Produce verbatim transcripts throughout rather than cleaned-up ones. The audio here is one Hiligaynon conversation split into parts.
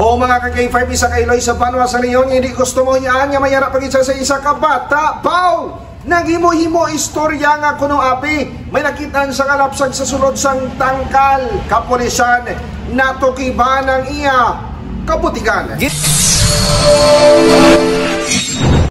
O mga ka-K five, isa ka Iloy sa banwa sa Leon, hindi gusto mo yan nga may ara pag-isa sa isa ka bata. Baw! Naghimo-himo istorya nga kuno abi may nakitaan sa kalapsag sa sulod sang tangkal. Kapulisan, natukiban ang iya kabutigan.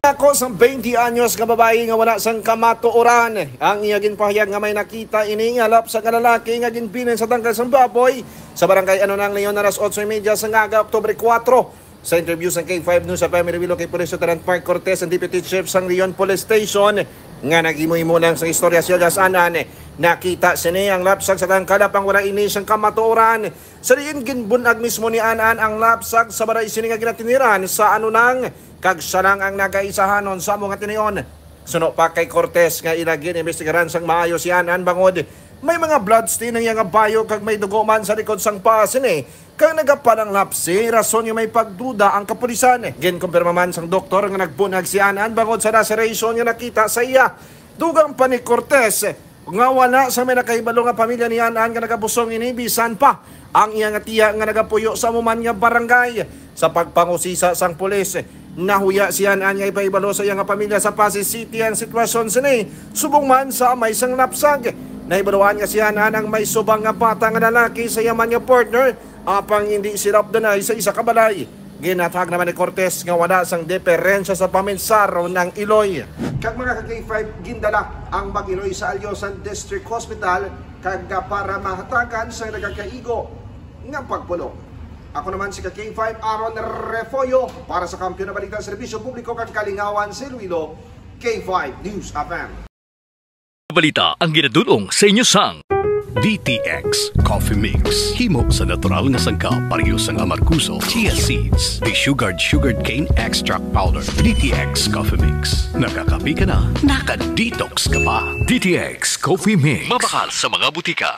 Ako sang twenty anyos nga babayi nga wala sang kamatuoran. Ang iya ginpahayag nga may nakita ini nga lapsag nga lalaki nga ginbilin sa tangkal sang baboy sa barangay Anunang Leon, alas otso y media sa aga, Oktubre kuwatro. Sa interview sang K five News F M Iloilo kay Police Lieutenant Mark Cortez, ang Deputy Chief sang Leon Police Station, nga naghimo-himo lang sa istorya siya, gas-anan nakita sini ang lapsag sa tangkal, apang wala ini sang kamatuoran. Sa diin ginbun-ag mismo ni An-an ang lapsag sa balay sini nga ginatiniran sa Anunang, kag siya lang ang nagaisahanon sa amo nga tinion. Suno pa kay Cortez nga ila gin-imbestigaran sang maayo si An-an bangod may mga bloodstain ang iya nga bayo kag may dugo man sa likod sang paa sini, kag nagapananglapsi, rason nga may pagduda ang kapulisan. Ginkumpirma man sang doktor nga nagbunag si An-an bangod sa laceration nga nakita sa iya. Dugang pa ni Cortez nga wala sa may nakahibalo nga pamilya ni An-an nga nagabusong ini, bisan pa ang iya nga tiya nga nagapuyo sa amo man nga barangay. Sa pagpangusisa sang pulis, nahuya si An-an nga ipahibalo sa iya nga pamilya sa Passi City ang sitwasyon sini, subong man sa amay sang lapsag. Nahibaluan nga si An-an ang may subang nga bata nga lalaki sa iya man nga partner, apang hindi sila updanay sa isa ka balay. Ginhatag naman ni Cortez nga wala sang diperensya sa paminsar o nang Iloy. Kag mga ka-K five, gindala ang mag-Iloy sa Alyosan District Hospital kag para mahatagan sa nagakaigo nga pagpulong. Ako naman si ka-K five Aaron Refollo para sa Kampiyon na Balita, Serbisyo Publiko kag Kalingawan sa Iloilo, K five News F M. Balita ang ginadul-ong sa inyo sang D T X Coffee Mix. Himo sa natural nga sangkap, pareho sang amargoso, chia seeds, desugared sugarcane extract powder. D T X Coffee Mix. Nakakape ka na, naka-detox ka pa. D T X Coffee Mix. Mabakal sa mga butika.